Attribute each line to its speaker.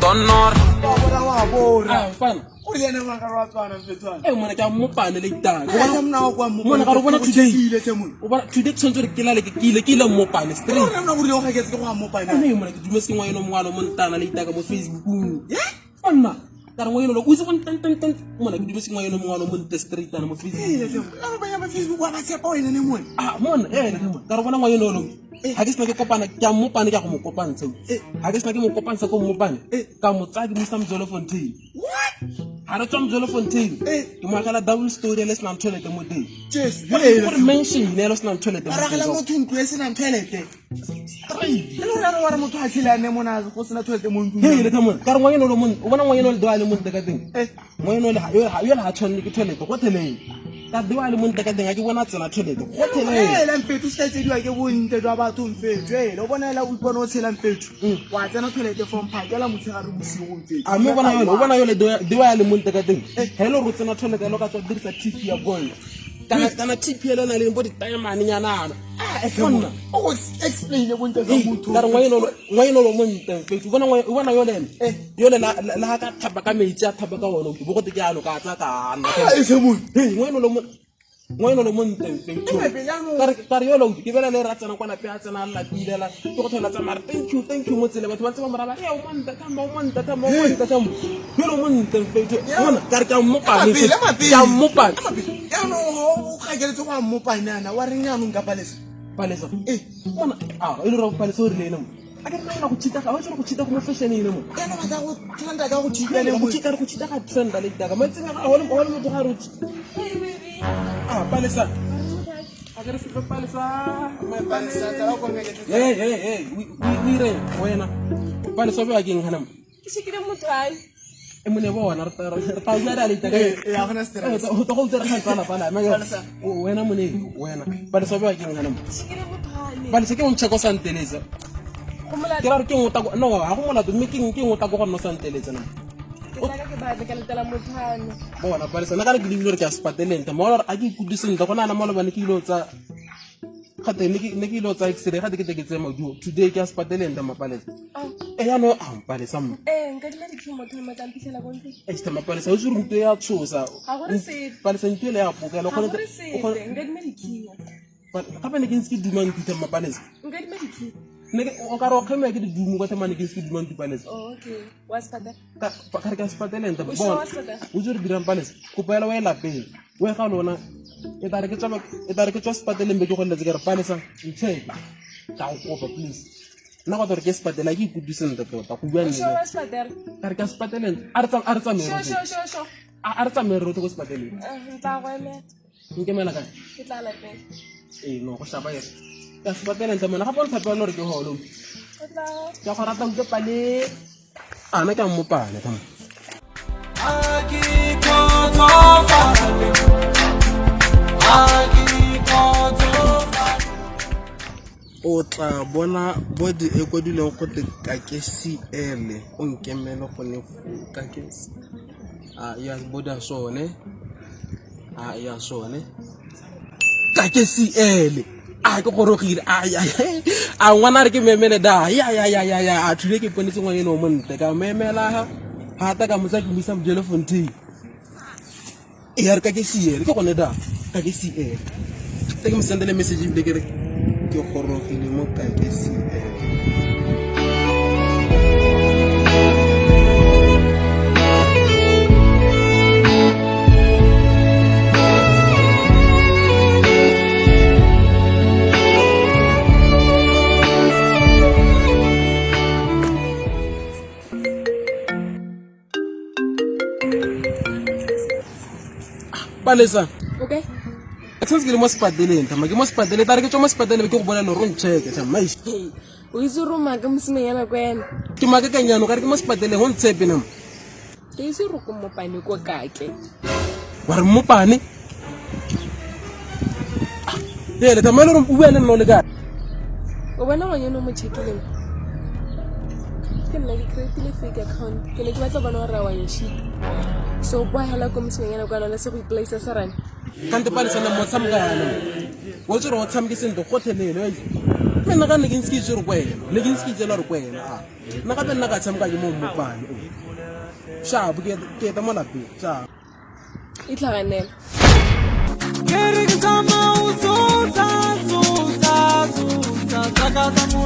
Speaker 1: donora.
Speaker 2: Ah, mfana. Eh, mona ke a mmopane le itang. Mona ka re bona today. O bona today ke tshwanetse gore ke lale ke ile ke ile mmopane straight. Ene mona ke dumetse ke ngwana mongwe mo ntana le itaka mo Facebookong. Onna ka re ngwana o itse go ntantantan mona ke dumetse ke ngwana mongwe mo nte straight ana mo Facebook. Ah, mona eh ka re bona ngwana lo. Ha ke sena ke kopana ke a mmopane ke a go mo kopantsha. Ha ke sena ke mo kopantsha ko mmopane ka mo tsaya ke mo isa Mjolofontein. Ha re tswa Mjolofontein ke mo agela double story le senang toilet mo teng. Gore mention le senang toilet mo
Speaker 3: Aragela
Speaker 2: teng.
Speaker 3: motho ntlo e senang toilet.
Speaker 2: Straight.
Speaker 3: E le gore a re wa re motho a tshele a nne mona go sena toilet mo ntlong.
Speaker 2: Hey, le thamone. Ka re ngwana lo mon, o bona ngwana lo a le montle ka teng.
Speaker 3: Eh.
Speaker 2: Ngwana le ha yo le ha tshwanne ke toilet go theleng. Ka dewa le montle ka teng a ke bona tsena toilet go theleng.
Speaker 3: Ela mfethu se tsediwa ke bontle jwa batho mfethu. Ela o bona ela o ipona o tshela mfethu. Wa tsena toilet from phakela motshegare bosigo mfethu.
Speaker 2: A mme o bona yone, o bona yone dewa le montle ka teng. Ha ile ro tsena toilet ya lo ka tswa dirisa tip ya gold. Kana kana tip ya lona le bo di diamond nyana ana.
Speaker 3: Ah,
Speaker 2: Monna.
Speaker 3: O go explain bontle jwa motho.
Speaker 2: Ka re ngwana lo montle mfethu. O bona o bona yone ene. Yone la la ha ka thapa ka metsi a thapa ka one bo go te ke ano ka tsa ka nna.
Speaker 3: Ah, e se monna.
Speaker 2: Hey, ngwana lo ngwana lo montle mfethu.
Speaker 3: Eh, jaanong-
Speaker 2: Ka re ka re yolo ke bela le ra tsena kwa lapeng a tsena a lapile la ke go thola tsamaya re thank you thank you mo tsele batho ba ntse ba mo raba e o montle thamba o montle thamba o montle thamba yolo montle mfethu. Bona ka re ke a mmopane
Speaker 3: Ema pele, ema pele.
Speaker 2: ke a mmopane.
Speaker 3: Ema pele. Jaanong ga o gakeletse go a mmopane ana wa reng jaanong ka Palesa?
Speaker 2: Palesa.
Speaker 3: Eh.
Speaker 2: Mona a e le gore Palesa o rile ene mo. A ke re nna go cheat-a ga o tsere go cheat-a go mo fashion ene mo.
Speaker 3: Jaanong batla go trenda ka go cheat-a le
Speaker 2: Go
Speaker 3: mo.
Speaker 2: cheat-a go cheat-a ga trenda le ditaka. Maitseng a go le motho ga re o cheat-a. Ah, Palesa. A ke re sepe Palesa. My
Speaker 3: Palesa,
Speaker 2: Palesa.
Speaker 3: tsala o konkeletse.
Speaker 2: Hey, hey, hey, o ireng wena? Palesa o bewa ke eng gana mo?
Speaker 4: Ke shekile motho ai.
Speaker 2: E mone bona re tla bua re a le itaka.
Speaker 3: Eh, eh, ha gona stress.
Speaker 2: Go tlo go utlwa re kgang tsala pala.
Speaker 3: Palesa.
Speaker 2: Wena mone wena. Palesa o bewa ke eng gana mo?
Speaker 4: Shekile motho ai.
Speaker 2: Palesa ke o ncheck o sa nteletse.
Speaker 4: Go molato.
Speaker 2: Ke ra gore ke eng o tako no ga go molato mme ke eng ke eng o tako go nna o sa nteletse na.
Speaker 4: Ke tla ka ke batla ke letela motho ano.
Speaker 2: Bona Palesa nna ka re ke lebile gore ke a sepateleng ta mo gore a ke ikutlwe sentle go nana mo lebane ke ile go tsa gate ne ke ile go tsa x-ray gate ke tle ke tseye maduo today ke a sepateleng ta mapalesa.
Speaker 4: Ah.
Speaker 2: E yaanong a mpalesa mma.
Speaker 4: Eh, nka dima di-key motho mo tla mphitlhela ko ntlong.
Speaker 2: Esta mapalesa o itse gore ntho e ya tshosa.
Speaker 4: Ga go re sepe.
Speaker 2: Palesa ntho ele ya pokela o
Speaker 4: Ga
Speaker 2: kgone
Speaker 4: go re sepe, nka dima di-key.
Speaker 2: Gape ne ke ntse ke duma nthu the mapalesa.
Speaker 4: Nka dima di-key.
Speaker 2: Ne ke o ka re o kgema ke didumo kwa themane ke ntse ke duma nthu palesa.
Speaker 4: Oh, okay. Wa sepatela.
Speaker 2: Ka ka re ke a sepateleng ta
Speaker 4: O sure
Speaker 2: bona.
Speaker 4: wa sepatela?
Speaker 2: O itse gore dirang palesa. Kopo ela wa e lapeng. O e ga lona e tla re ke tswa e tla re ke tswa sepateleng be ke go letse ke re palesa ncheck. Ka go kopa please. Nna go gore ke sepatela ke ikutlwe sentle tota go bua
Speaker 4: O sure
Speaker 2: nnete.
Speaker 4: wa sepatela?
Speaker 2: Ka re ke a sepateleng a re tsamaye
Speaker 4: Sure,
Speaker 2: rotlhe.
Speaker 4: sure, sure, sure.
Speaker 2: A re tsamaye rotlhe ko sepateleng.
Speaker 4: Eh, ntla go emela.
Speaker 2: Nkemela kae?
Speaker 4: Ke tla lapeng.
Speaker 2: Ee, no go shapa ere. Ka sepateleng tsa mona gape o nthapela gore ke holo.
Speaker 4: O tla
Speaker 2: Ke a go rata utlwe pale. A nna ke a mmopane ka mo. O tla bona body e kwadilweng gote Kakesi ele o nkemele gone foo Kakesi. A ya body ya sone. A ya sone. Kakesi ele. A ke gorogile a ya a ngwana re ke memele da ya ya ya ya ya a thule ke ponetse ngwana eno o montle ka memela ha ha ta ka motsa ke mo isa Mjolofontein. E ya re ka ke siele ke gone da ka ke siele. Te ke mo sendele message ebile ke re ke gorogile mo ka ke siele. Palesa.
Speaker 4: Okay.
Speaker 2: Ke tshwanetse ke le mo sepateleng thama ke mo sepateleng tare ke tswa mo sepateleng ke go bolela gore o ncheke thama maish.
Speaker 4: Hey, o itse gore o maaka mosimanyana ko ena.
Speaker 2: Ke maaka kanyano ka re ke mo sepateleng go ntshepe nama.
Speaker 4: Ke itse gore ko mmopane ko kake.
Speaker 2: Wa re mmopane? Ele thama e le gore o bua le nna o le kae?
Speaker 4: O bona ngwanyana o mo checkileng? Ke nna ke creatile fake account. Ke ne ke batla bona gore a wa ncheat. So boa hela ko mosimanyana kwa le se go ipolaisa serane.
Speaker 2: Kante Palesa nna mo tshameka yana. Wa itse gore o tshameke sentle gotlhelele wa itse. Gape nna ka ne ke ntse ke itse gore ko wena, ne ke ntse ke itsela gore ko wena a. Nna gape nna ka tshameka ke mo mmopane o. Shapo ke ke eta mo lapeng. Shapo.
Speaker 4: Itlhaganela.
Speaker 1: Ke re ke zama ho tsosa, tsosa, tsosa, tsaka tsa.